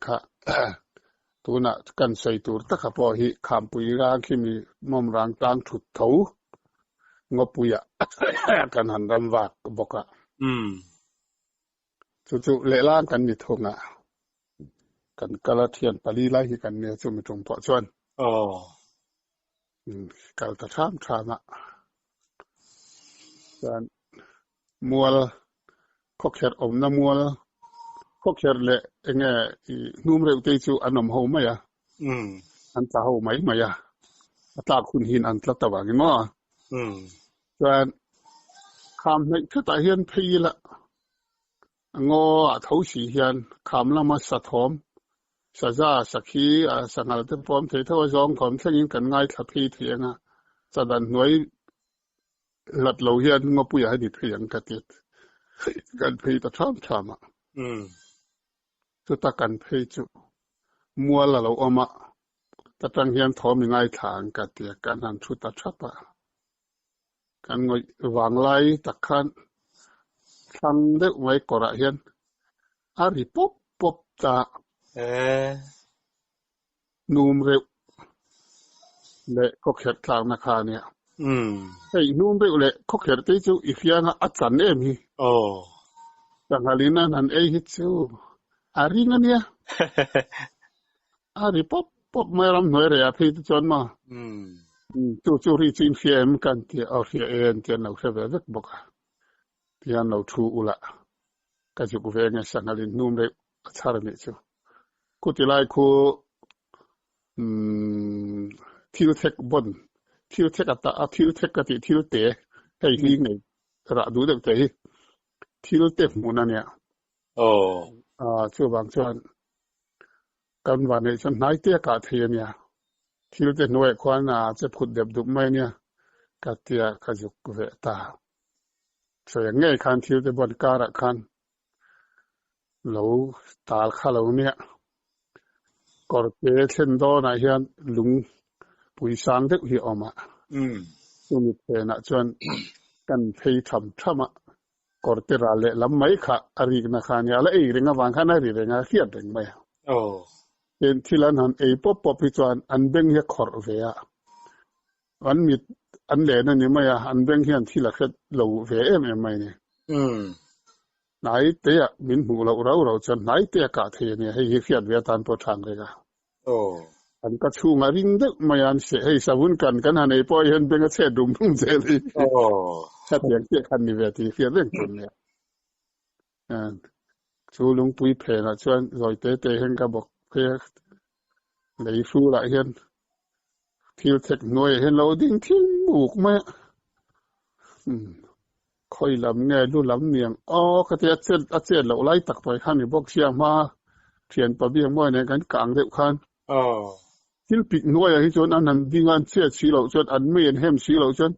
Kha Tunah kan sawi tur taka pawh hi Khampui rang khi mi mawm rang tlang thut tho ngawpuiah kan han ram vak bawk a. Chu chu lehlang kan ni thung a, kan kal a thian pali lai hi kan nia chumi tum pawh chuan. Kal ta tham tham a. Chuan mual khawkherh awmna mual khawkherh leh enge i hnum reuh te chu an awm ho mai a. An tla ho mai mai a. A tlak hun hian an tla ta vangin maw? Chuan kham hnaih khatah hian phei ila ngaw ah tho si hian kham lama sathawm saza sakhi sanghal te pawh awm thei tho a zawng thawm thlengin kan ngaithla phei thei anga sadan hnuai Hlat lo hian Ngawpuia hi ni phei ang ka ti. Kan phei ta tham tham a. Chuta kan phei chu mual a lo awm a, ta tang hian thawm i ngaithla ang ka ti a, kan han thu ta thap a. Kan ngawih vanglai tak khan thlang deuh mai kawrah hian a ri pawp pawp ta. Hnum reuh leh khawkherh tlakna kha a nia. Hei hnum reuh leh khawkherh te chu i hrianga a chan em hi. Sanghalin an han ei hi chu a ring a nia. A ri pawp pawp mai a ramhnuai reh ah phei te chuan maw. Chu chu ri chu in hria em ka an ti a, aw hria e an ti an lo hre ve vek bawk a. Tihian lo thu ula ka zuk ve nge sanghalin hnum reuh a chhar a nih chu. Khuti lai khu umm thil thek bon thil thek a tah a thil thek ka tih thil te hei hi ngei rah duh deuh te hi thil te hmun a nia. Aw. Ah chuvang chuan kan van neih chuan hnai te a kah thei a nia. Thil te hnuaiah khuan a che phut dep dup mai a nia ka tia ka zuk ve ta. Sawi ang ngei khan thil te bon karah khan Lo tal kha lo nia. Kawrte thlen dawnah hian lung pui sang deuh hi a awm a. Chumi phenah chuan kan phei tham tham a, kawrte ral leh lam mai kha a rikna kha a nia. A la ei reng avang khan a ri reng a, a hriat reng mai a. Tin, thil an han ei pawp pawp hi chuan an beng hi a khawrh ve a. An mit an len a ni mai a, an beng hian thil a hret lo ve em em mai a ni. Hnai teah min hmuh loh rau rau chuan hnai te a kah thei a nia, hei hi hriat ve atan pawh than reng a. An ka chhungah ring deuh mai a an hre, hei savun kan kan han ei pawh hian beng a chhet rum rum zel hi. Khatiang chiah khan ni ve tih hriat reng tur a nia. Chu lungpui phenah chuan zawi te te hian ka bawk phei a, lei hrulah hian thil thek hnuaiah hian lo ding thim uk mai a. Khawi lam nge lu lam niang aw ka tia chet a chet loh lai tak mai khan ni bawk sia hma thian pa biak mawi nen kan kang deuh khan. Thil pik hnuaiah hi chuan an han ding a an chet si loh chuan an mei an hem si loh chuan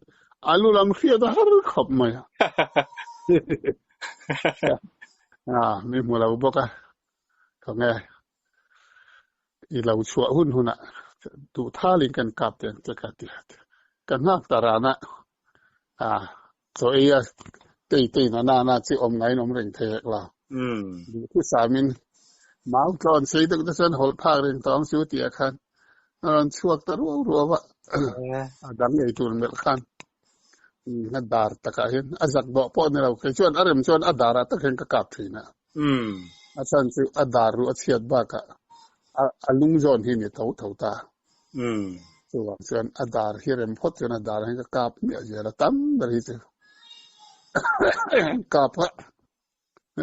a lu lam hriat a har khawp mai a. A mi hmu lo bawk a khawnge i lo chhuah hun hunah duh thalin kan kap teh ang che ka ti a, ka nghak ta ran a, a chaw ei a tei tei na na na chi awm ngaiin awm reng thei hek lo. Duhthusamin mau tlawn sei deuh te chuan hawlh phak reng tawh ang chu tih ah khan a rawn chhuak ta ruau ruau a, a dang ei tur melh khan a dar takah hian a zak dawh pawh a ni lo, kei chuan a rem chuan a darah tak hian ka kap thin a, a chhan chu a dar ruh a chhiat bakah a lung zawn hi ni tho tho ta. Chuvang chuan a dar hi rem phawt chuan a dar hi ka kap miah zel a, tam ber hi chu kap a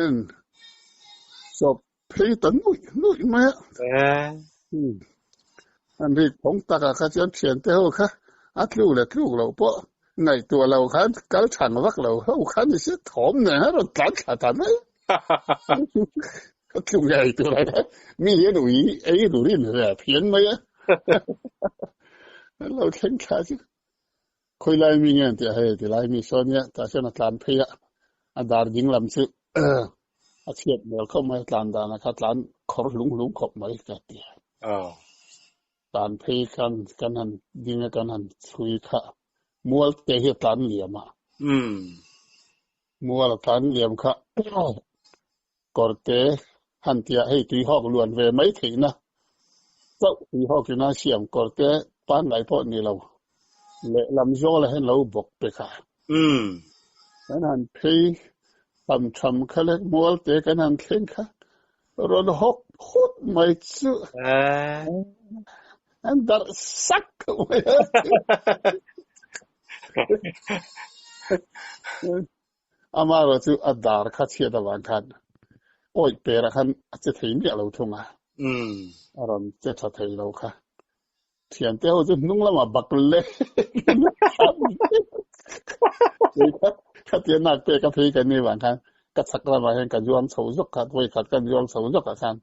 en chawp phei ta nuih nuih mai a. An rik phawng takah kha chuan thiante ho kha a tluk leh tluk loh pawh ngaihtuah lo khan kal chhan vak lo ho khan ni se thawm nen a rawn tlan thla ta mai. Ka tluk ngei tur a mi hian ui ei ru rin ve phian mai a. An lo thleng thla chu khawi lai mi nge an ti a, hei ti lai mi sawn nia tah chuan a tlan phei a, a dar ding lam chu a chhiat hmel khawp mai a tlan dan a kha tlan khawr hlung hlung khawp mai ka ti a. Tlan phei khan kan han ding a kan han chhui kha mual te hi a tlan liam a. Mual a tlan liam kha kawrte han tia hei tui hawk luan ve mai theihna chauh tui hawk ina siam kawrte pangngai pawh ni lo lehlam zawla hian lo bawk pe kha. Kan han phei tham tham kha le mualte kan han thleng kha rawn hawk phut mai chu an darh sak mai a. Amaherawh chu a dar kha chhiat avang khan awih perah khan a che thei miah lo thung a, a rawn che tha thei lo kha. Thiante ho chu hnung lamah bak leh khatia nak pek a phei ka ni vang khan ka chhak lamah hian ka zuang chho zawk kha, vawikhat kan zuang chho zawkah khan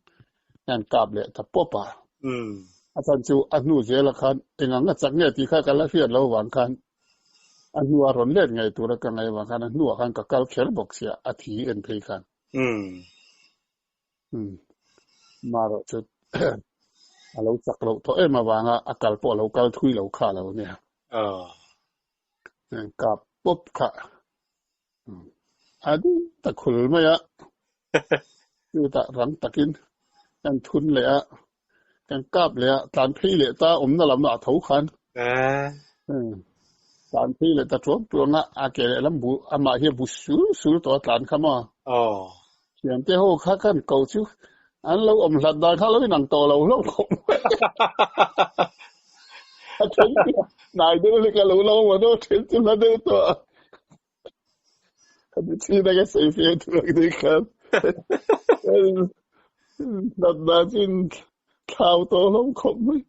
hian kap leh ta pawp a. A chhan chu a hnu zela khan eng ang a chak nge tih kha ka la hriat lo vang khan a hnua rawn let ngei tura ka ngaih vang khan a hnuah khan ka kal kher bawk sia a thi en phei khan. Marawh chu a lo chak loh tawh em avanga a kal pawh a lo kal thui lo kha lo nia. Kap pawp kha a ding ta khul mai a. Chutah rang takin kan thun leh a, kan kap leh a, tlan phei leh ta awmna lamah a tho khan. Tlan phei leh ta tuang tuang a, a ke leh lam bu amah hi a bu sul sul tawh a tlan kha maw. Thiante ho kha kan ko chu an lo awm hlat dan kha lo inang tawh lo hlauh khawp mai. A then chu hnai deuh hlek a lo la awm a, then chu hla deuh tawh a. China ka sawi fiah tur ang deuh khan natna chu in thlau tawh hlawm khawp mai.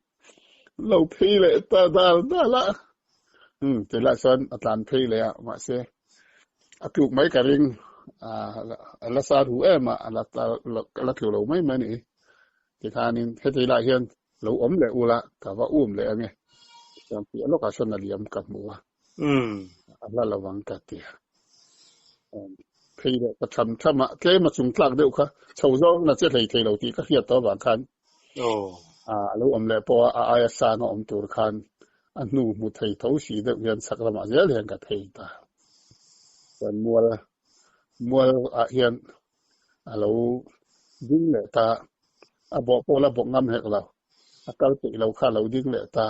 Lo phei leh ta dal dal a. Um, tilai chuan a tlan phei leh a, mahse a tluk mai ka ring. A la sa ru em a, a la tlu lo mai mai a ni. Tikhanin heti lah hian lo awm leh ula ka va um leh ange. Chuan piah lawkah sawn a liam ka hmu a. A hla lo ang ka ti a. Phei leh ka tham tham a, tlem a chung tlak deuh kha chho zawng na che hlei thei lo tih ka hriat tawh avang khan a lo awm leh pawh a, a aia sang a awm tur khan a hnu hmu thei tho si deuh hian chhak lamah zel hian ka phei ta. Chuan mual mual ah hian a lo ding leh ta, a bawh pawh la bawk ngam hek lo, a kal peih lo kha a lo ding leh ta.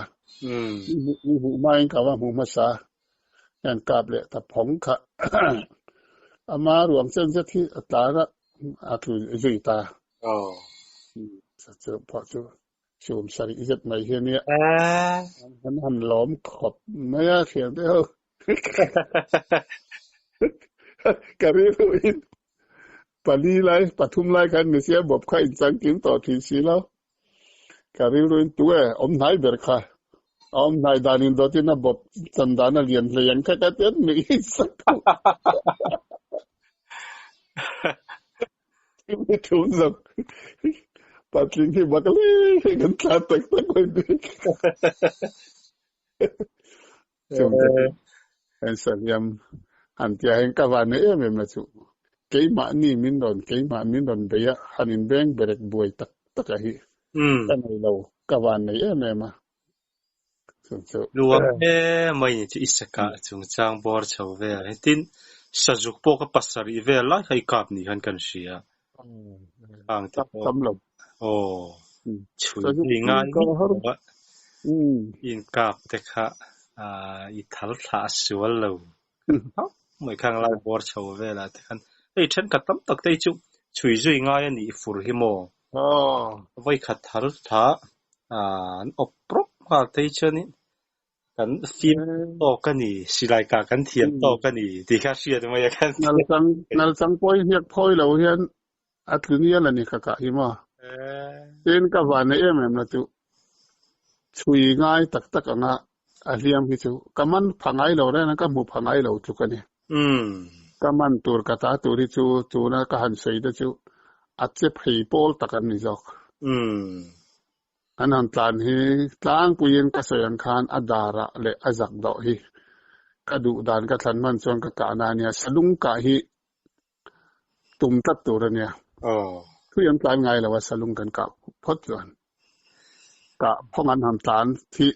Ni hmuh hmain ka va hmu hmasa, hian kap leh ta phawng kha ama ruang chen zet hi a tlan a, a tlu zui ta. Chu pawh chu chhum sarih zet mai hi a nia. An han lawm khawp mai a thiante ho. Ka rilruin pali lai, pathum lai khan Messiah bawp kha inchangkim tawh thin si lo. Ka rilruin tu e, awm hnai ber kha. A awm hnai dan in dawtin a bawp chan dan a lian hlei ang kha ka ti a, nuih hi sak thung. Thil thum zawk patling hi bak le kan tla tak tak mai bik. Chung te en saliam han tia hian ka van nei em em la chu. Keimahni min rawn keimah min rawn bei a, han inbeng berek buai tak tak a hi ka nei lo, ka van nei em em a. Chung chu. Luang e mai ni chu i sakah chungchang bawr chho vel. Hetin sazuk pawh ka pasarih vel lai kha i kap ni khan kan hria. Khang te pawh Tam lo. Aw chhui Sazu zui ngai ka miah har. lo a inkap te kha i thal thlah sual lo khawp mai khang lai bawr chho velah te khan hei thenkhat tam tak te hi chu chhui zui ngai a nih fur hi maw? Vawikhat thal thlah an awp rawp nghal te hi chuanin kan fim tawk a ni, silai kah kan thiam tawk a ni tih kha hriat mai a khan. Nal chang nal chang pawhin hniak phawi lo hian a tlu nial a ni ka kah hi maw? Tin ka van nei em em la chu chhui ngai tak tak anga a hliam hi chu ka man pha ngai lo reng a, ka hmu pha ngai lo tluk a ni. Ka man tur ka ta tur hi chu tuna ka han sawi te chu a che phei pawl tak an ni zawk. An han tlan hi tlangpuiin ka sawi ang khan a darah leh a zak dawh hi ka duh dan ka thlan hman chuan ka kahna a nia. Salung kah hi tum tlat tur a nia. Thui an tlan ngai lo a salung kan kah phawt chuan. Kah phawng an han tlan thi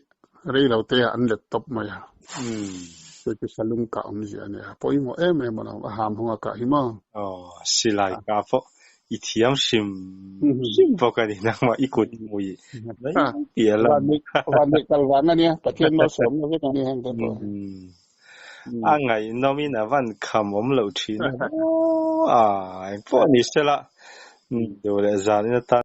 rei lo te ah an let tawp mai a. Chu chu salung kah awmzia a nia. Pawimawh em em a lo a ham hawng a kah hi maw. Aw, silai kah pawh i thiam hrim hrim bawk a ni nangmah i kut hmui mai piah lam. Vanneih kal vang a nia, Pathian malsawmna vek a nia heng te pawh. A ngaihnawmin a van kham awm loh thin a, aw engpawh ni sela duh leh zan in atan.